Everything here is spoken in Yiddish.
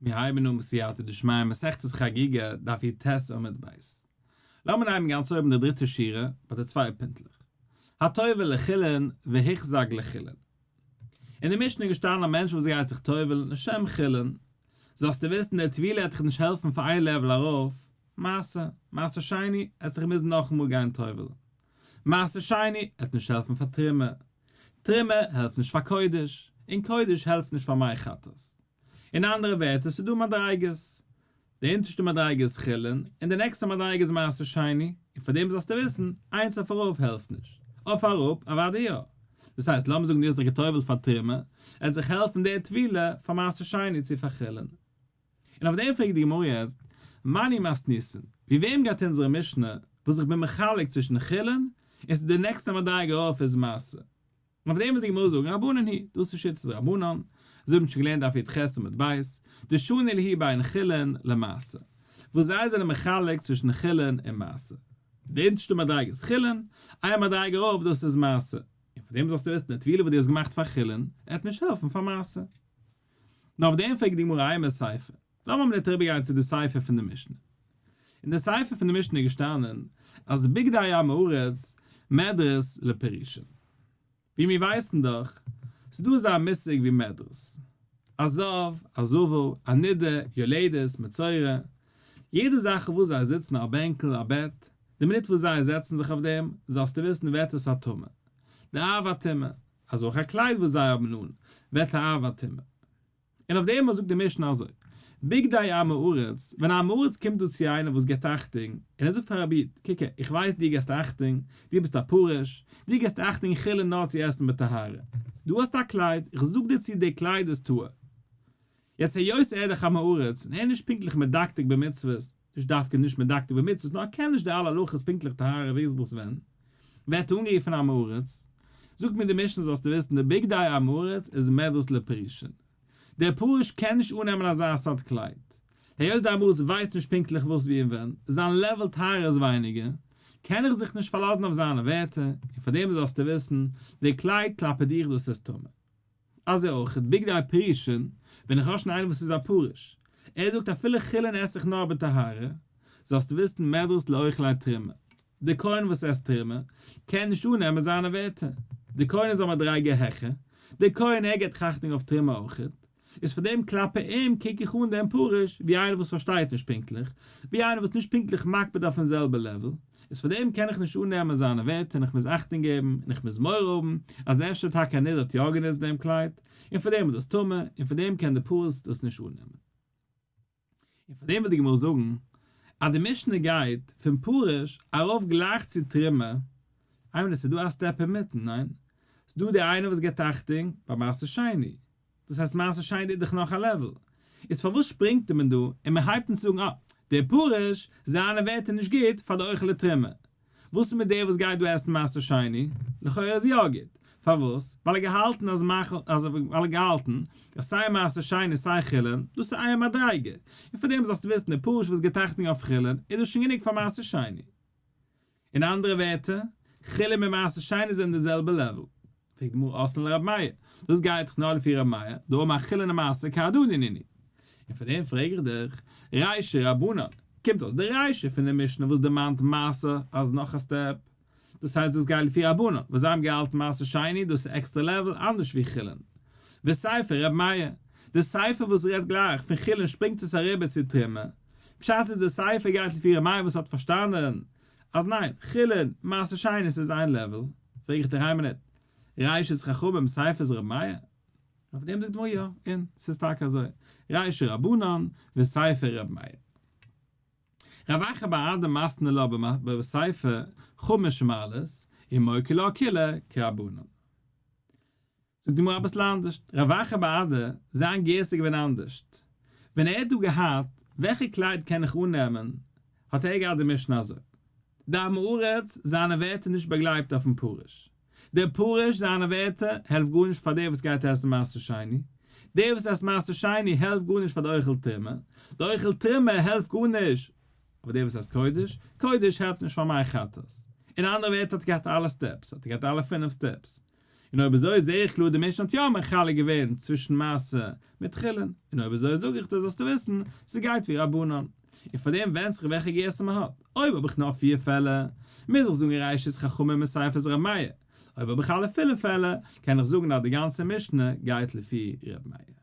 מיר הייבן אן בסייעתא דשמיא מסכת חגיגה, דף י"ט עמוד ב'. לאמיר הייבן גאנץ אויבן די דריטע שורה, ביי די צוויי פינטלעך. הטובל לחולין והוחזק לחולין. אין די משנה איז געשטאנען א מענטש וואס גייט זיך טובל'ן לשם חולין. זאלסטו וויסן די טבילה העט דיך נישט העלפן פאר איין level ארויף, מעשר, מעשר שני, עסט דיך מוזן נאכאמאל גיין טובל'ן. מעשר שני העט נישט העלפן פאר תרומה. תרומה העלפט נישט פאר קודש, און קודש העלפט נישט פאר מי חטאת. אין אנדערע ווערטער, ס'איז דא מדריגות. די אונטערשטע מדריגה איז חולין, און די נעקסטע מדריגה איז מעשר שני, און פאר דעם זאלסטו וויסן, איינס אויף ארויף העלפט נישט, אויף אראפ אוודאי יא. דאס הייסט, לאמיר זאגן דו האסט דיך גע'טובל'ט פאר תרומה, עט זיך העלפן די טבילה פאר מעשר שני צו פאר חולין. און אויף דעם פרעגט די גמרא יעצט, מני מתניתין, ווי וועם גייט אונזערע משנה וואס איך בין מחלק צווישן חולין און ס'איז די נעקסטע מדריגה ארויף איז מעשר? און אויף דעם וויל די גמרא זאגן רבנן היא, דאס איז שיטת רבנן, אזוי האבן שוין געלערנט דף י"ח עמוד ב', דשני להו בין חולין למעשר, וואס זיי זענען מחלק צווישן חולין און מעשר. די אונטערשטע מדריגה איז חולין, איין מדריגה ארויף דאס איז מעשר, און פון דעם זאלסטו וויסן די טבילה וואס דו האסט געמאכט פאר חולין, עט נישט העלפן פאר מעשר. נאר אויף דעם פרעגט די גמרא אימא סיפא. לאמיר מינוט אריבערגיין צו די סיפא פון די משנה. אין די סיפא פון די משנה איז געשטאנען אז בגדי עם הארץ מדרס לפרישין. ווי מיר ווייסן דאך, ס'איז דא אזא מושג ווי מדרס. א זב, א זבה, א נידה, יולדת, מצורע. יעדע זאך אויף וואס זיי זיצן, א בענקל, א בעט, די מינוט וואס זיי זעצן זיך אויף דעם, זאלסטו וויסן ווערט עס א טמא. די אב הטומאה. אז אויך א קלייד וואס זיי האבן אן, ווערט א אב הטומאה. און אויף דעם זאגט די משנה אזוי, בגדי עם הארץ, ווען א עם הארץ קומט דא צו איינעם וואס גיבט אכטונג, און ער זאגט פאר רבי איד, קוק הער, איך ווייס דו גיבסט אכטונג, דו ביסט א פרוש, דו גיבסט אכטונג חולין נאר צו עסן בטהרה, דא האסטו א קלייד, איך זאג דיר צו די קלייד איז טהור. יעצט היות ער איז דאך עם הארץ, און ער איז נישט פונקטליך מדקדק במצוות, נישט דווקא נישט מדקדק במצוות, נאר ער קען נישט די אלע הלכות פונקטליך טהרה ווי וואס ווען, ווערט אנגערופן עם הארץ, זאגט מיר די משנה זאלסטו וויסן די בגדי עם הארץ איז מדרס לפרישין, דער פרוש קען נישט אננעמען אזא סארט קלייד, היות דער עם הארץ ווייסט נישט פונקטליך וואס ווי און ווען, זיין level טהרה איז ווייניגער, קען איך זיך נישט פארלאזן אויף זיינע ווערטער, און פאר דעם זאלסטו וויסן, די קלייד כלפי דיך דאס איז טמא. אזוי אויך בגדי פרישין, ווען איך האב שוין איינער וואס איז א פרוש, ער זאגט אפילו חולין עס איך נאר בטהרה, זאלסטו וויסן מדרס לאוכלי תרומה, דער כהן וואס עסט תרומה, קען נישט אננעמען זיינע ווערטער, דער כהן איז א מדריגה העכער, דער כהן ער געבט אכטונג אויף תרומה אויכעט, איז פאר דעם כלפי אים קוק איך אן דעם פרוש ווי איינער וואס פארשטייט נישט פונקטליך, ווי איינער וואס נישט פונקטליך מקפיד אויפן זעלבע level, איז פאר דעם קען איך נישט אננעמען זיינע ווערטער און איך מוז אכטונג געבן און איך מוז מורא האבן אז אפשר טאקע א נידה האט יא גענוצט דעם קלייד, און פאר דעם איז דאס טמא, און פאר דעם קען דער פרוש דאס נישט אננעמען. און פאר דעם וויל די גמרא זאגן אז די משנה גייט פון פרוש ארויף גלייך צו תרומה, איי מינוט ס'איז דא א step אינמיטן, ניין? ס'איז דא דער איינער וואס גיבט אכטונג ביי מעשר שני, דאס הייסט מעשר שני איז דאך נאך א level, איז פארוואס שפרינגט מען דא און מען הייבט אן צו זאגן אה, דער פרוש, זיינע ווערטער נישט גוט פאר די אוכלי תרומה, וואס איז מיט דער וואס גייט דא עסן מעשר שני? לכאורה איז יא גוט. פארוואס? ווייל ער געהאלטן אז מאכל אז ווייל ער געהאלטן אז סיי מעשר שני סיי חולין דאס איז איין מדריגה, און פאר דעם זאלסטו וויסן דער פרוש וואס גיבט אכטונג אויף חולין איז דאס שוין גענוג פאר מעשר שני. אין אנדערע ווערטער, חולין און מעשר שני זענען די זעלבע level. פרעגט די גמרא אתאן לרב מאיר, דאס גייט דאך נאר לפי רב מאיר, דאמר חולין ומעשר כהדדי נינהו. און פאר דעם פרעג איך דיך, רישא רבנן, קומט אויס די רישא פון די משנה וואס דערמאנט מעשר אז נאך א step, דאס הייסט דאס גייט לפי רבנן וואס זיי האבן געהאלטן מעשר שני דאס איז עקסטערע level אנדערש ווי חולין. וסיפא רב מאיר, די סיפא וואס רעדט גלייך פון חולין שפרינגט עס אריבער צו תרומה, פשט איז די סיפא גייט לפי רב מאיר וואס האט פארשטאנען אז ניין, חולין, מעשר שני ס'איז איין level, פרעג איך דיר איין מינוט, רישא איז חכמים סיפא איז רב מאיר? אויף דעם זאגט די גמרא יא, און ס'איז טאקע אזוי, רישא רבנן וסיפא רב מאיר. רב אחא בר אדא מתני לה בסיפא חמש מעלות ומוקי לה כולה כרבנן. זאגט די גמרא אביסל אנדערשט, רב אחא בר אדא, זיין גירסא איז געווען אנדערשט, ווען ער האט דא געהאט, וועלכע קלייד קען איך אננעמען, האט ער געהאט די משנה אזוי, דער עם הארץ, זיינע ווערטער נישט באגלייבט אויפן פרוש, דער פרוש, זיינע ווערטער, העלפט גארנישט פאר דער וואס גייט עסן מעשר שני, דער וואס עסט מעשר שני העלפט גארנישט פאר די אוכל תרומה, די אוכל תרומה העלפט גארנישט אבער דער וואס עסט קודש, קודש העלפט נישט פאר מי חטאת. אין אנדערע ווערטער האט ער געהאט אלע steps, האט ער געהאט אלע פינף steps. און אויב אזוי זעה איך קלאר די משנה האט יא מחלק געווען צווישן מעשר מיט חולין, און אויב אזוי זאג איך דיר זאלסטו וויסן, ס'גייט ווי רבנן. און פאר דעם ווענדט זיך וועלכע גירסא מ'האט, אויב האב איך נאר פיר פעלער, מוז איך זאגן רישא איז חכמים און סיפא איז ר' מאיר, אויב האב איך אלע פינף פעלער, קען איך זאגן אז די גאנצע משנה גייט לפי ר' מאיר.